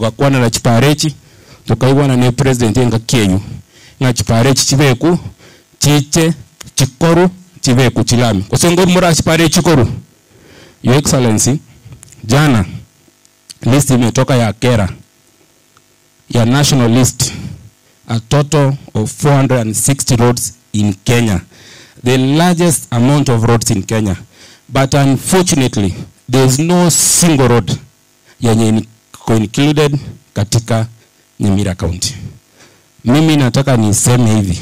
Tugakwana na chiparechi tukaigwana ne president enga kenyu nga chiparechi chibeku chiche chikoru chibeku chilami kosengo mura chiparechi koru. Your Excellency, jana list imetoka ya KERA ya national list, a total of 460 roads in Kenya, the largest amount of roads in Kenya, but unfortunately there is no single road yenye included katika Nyamira County. Mimi nataka niseme hivi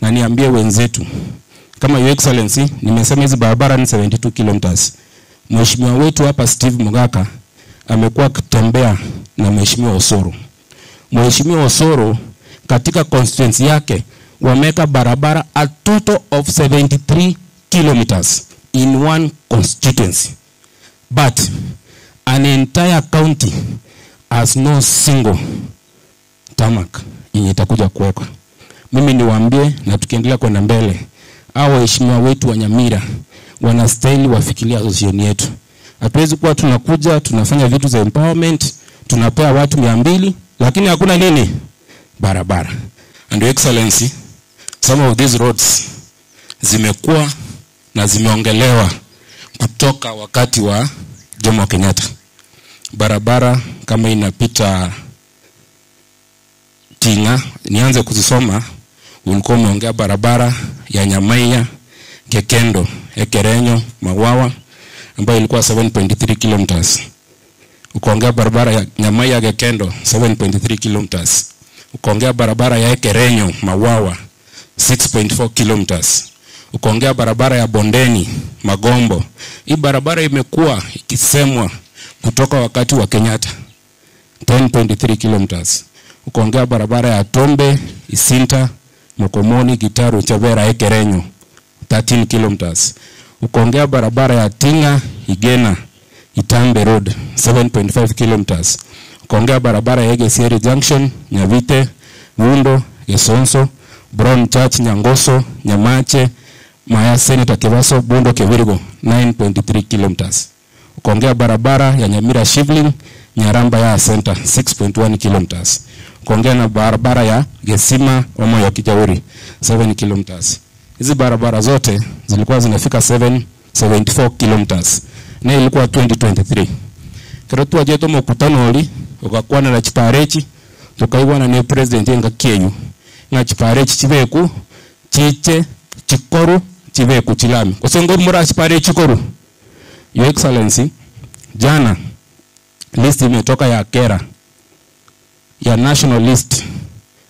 na niambie wenzetu, kama Your Excellency, nimesema hizi barabara ni 72 kilometers. Mheshimiwa wetu hapa Steve Mugaka amekuwa akitembea na Mheshimiwa Osoro. Mheshimiwa Osoro katika constituency yake wameka barabara a total of 73 kilometers in one constituency. But an entire county has no single tarmac yenye itakuja kuwekwa. Mimi niwaambie, na tukiendelea kwenda mbele, hao waheshimiwa wetu wa Nyamira wanastahili wafikiria association yetu. Hatuwezi kuwa tunakuja tunafanya vitu za empowerment, tunapea watu 200 lakini hakuna nini barabara. And Your Excellency, some of these roads zimekuwa na zimeongelewa kutoka wakati wa Jomo Kenyatta. Barabara kama inapita Tinga, nianze kuzisoma, ulikuwa umeongea barabara ya Nyamaiya, Kekendo, Ekerenyo, Mawawa ambayo ilikuwa 7.3 kilometers. Ukaongea barabara ya Nyamaiya Kekendo 7.3 kilometers. Ukaongea barabara ya Ekerenyo Mawawa 6.4 kilometers. Ukaongea barabara ya Bondeni Magombo. Hii barabara imekuwa ikisemwa kutoka wakati wa Kenyatta 10.3 kilometers. Ukaongea barabara ya Tombe Isinta Mokomoni Gitaru Chavera Ekerenyo 13 kilometers. Ukaongea barabara ya Tinga Igena Itambe Road 7.5 kilometers. Ukaongea barabara ya Egesieri Junction Nyavite Wundo Gesonso Brown Church Nyangoso Nyamache Maya Senator Kebaso Bundo Kebirigo 9.3 kilometers. Ukaongea barabara ya Nyamira Shivling Nyaramba ya Center 6.1 kilometers. Ukaongea na barabara ya Gesima Omoyo Kijauri 7 kilometers. Hizi barabara zote zilikuwa zinafika 774 kilometers. Na ilikuwa 2023. Kero tuajeto mkutano oli ukakuwa na chiparechi tukaigwana ne president enga kenyu nga chiparechi chibeku chiche chikoru chibeku chilami kosengo mura chiparechi koru. Your Excellency, jana list imetoka ya KERA ya national list,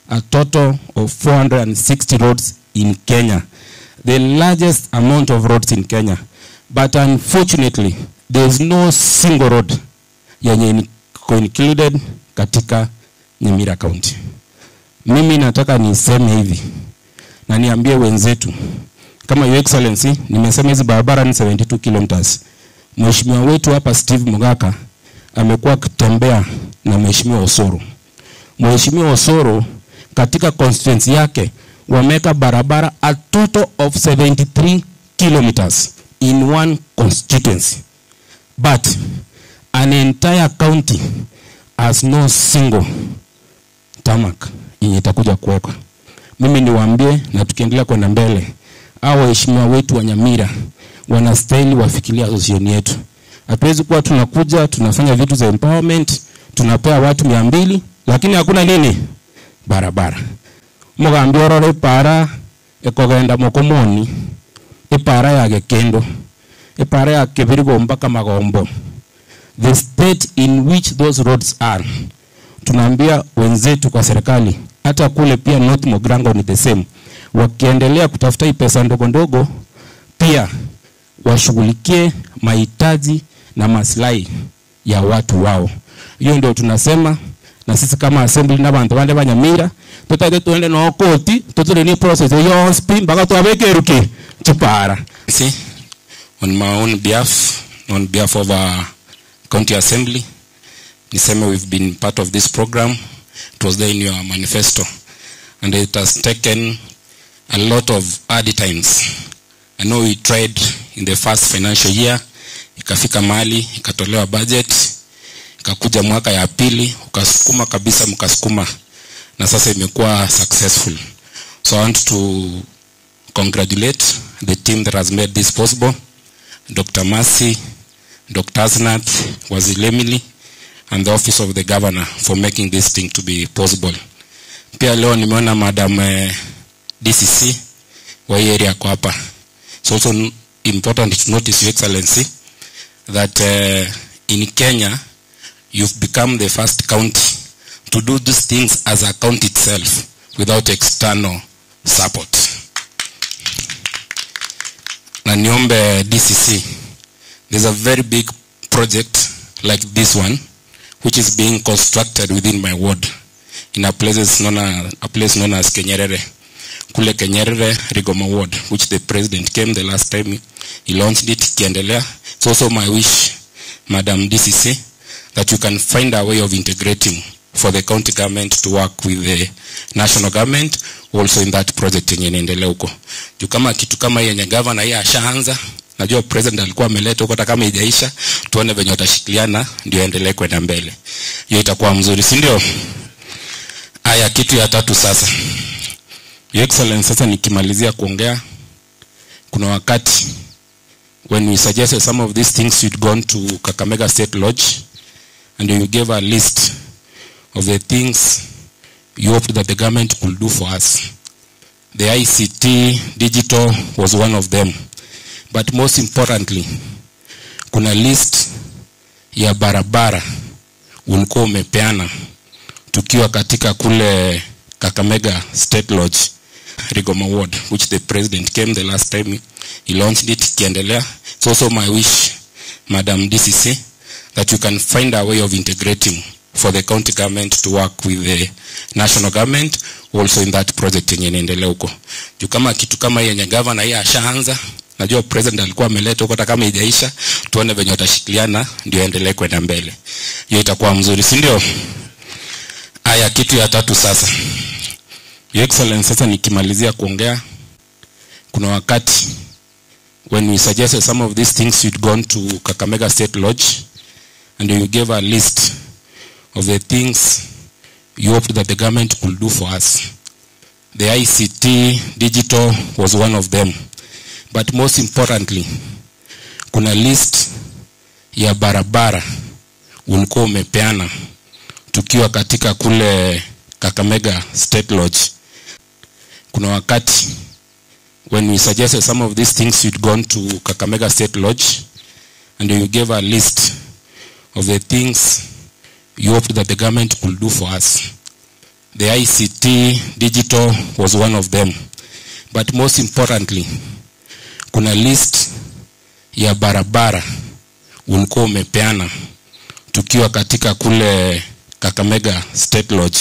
a total of 460 roads in Kenya, the largest amount of roads in Kenya, but unfortunately there is no single road yenye included katika Nyamira County. Mimi nataka niseme hivi na niambie wenzetu, kama Your Excellency, nimesema hizi barabara ni 72 kilometers. Mheshimiwa wetu hapa Steve Mugaka amekuwa akitembea na Mheshimiwa Osoro. Mheshimiwa Osoro katika constituency yake wameka barabara a total of 73 kilometers in one constituency. But an entire county has no single tarmac yenye itakuja kuwekwa. Mimi niwaambie, na tukiendelea kwenda mbele, hao waheshimiwa wetu wa Nyamira wanastahili wafikiria association yetu. Hatuwezi kuwa tunakuja tunafanya vitu za empowerment, tunapea watu 200 lakini hakuna nini barabara. Mugambia orore para ekogenda Mokomoni, epara ya Gekendo, epara ya Kebirigo mpaka Magombo. The state in which those roads are, tunaambia wenzetu kwa serikali, hata kule pia North Mogrango ni the same. Wakiendelea kutafuta hii pesa ndogo ndogo, pia washughulikie mahitaji na maslahi ya watu wao. Hiyo ndio tunasema, na sisi kama assembly na bantu bande ba Nyamira tutaite tuende no koti tutule ni process yo spin mpaka tuwabeke chipara. See, on my own behalf, on behalf of our county assembly, niseme we've been part of this program. It was there in your manifesto, and it has taken a lot of hard times. I know we tried in the first financial year, ikafika mali, ikatolewa budget, Ikakuja mwaka ya pili, ukasukuma kabisa, mkasukuma, na sasa imekuwa successful. So I want to congratulate the team that has made this possible. Dr. Mercy, Dr. Asnath, Waziri Emily, and the office of the governor for making this thing to be possible. Pia leo nimeona Madam DCC wa hii area kwa hapa. It's also important to notice, Your Excellency, that in Kenya, you've become the first county to do these things as a county itself without external support. Na niombe DCC, there's a very big project like this one which is being constructed within my ward in a place known as Kenyerere. Kule Kenyerere, Rigoma ward, which the president came the last time he launched it, ikiendelea. It's also my wish, Madam DCC, that you can find a way of integrating for the county government to work with the national government also in that project yenye inaendelea huko. Juu kama kitu kama yenye governor yeye ashaanza, najua president alikuwa ameleta huko, hata kama haijaisha, tuone venye watashikiliana ndio endelee kwenda mbele. Hiyo itakuwa mzuri, si ndio? Aya, kitu ya tatu sasa. Your Excellency, sasa nikimalizia kuongea, kuna wakati when we suggested some of these things, you'd gone to Kakamega State Lodge and you gave a list of the things you hoped that the government could do for us. The ICT, digital was one of them. But most importantly, kuna list ya barabara ulikuwa umepeana tukiwa katika kule Kakamega State Lodge, Rigoma ward, which the president came the last time he launched it, ikiendelea. It's also my wish, Madam DCC, that you can find a way of integrating for the county government to work with the national government also in that project yenye inaendelea huko. Juu kama kitu kama yenye governor yeye ashaanza, najua president alikuwa ameleta huko, hata kama haijaisha, tuone venye watashikiliana ndio endelee kwenda mbele. Hiyo itakuwa mzuri, si ndio? Aya, kitu ya tatu sasa. Your Excellency, sasa nikimalizia kuongea, kuna wakati when we suggested some of these things, you'd gone to Kakamega State Lodge and you gave a list of the things you hoped that the government could do for us. The ICT, digital was one of them. But most importantly, kuna list ya barabara ulikuwa umepeana tukiwa katika kule Kakamega State Lodge. Kuna wakati when we suggested some of these things, you'd gone to Kakamega State Lodge and you gave a list of the things you hoped that the government could do for us. The ICT, digital was one of them. But most importantly, kuna list ya barabara ulikuwa umepeana tukiwa katika kule Kakamega State Lodge.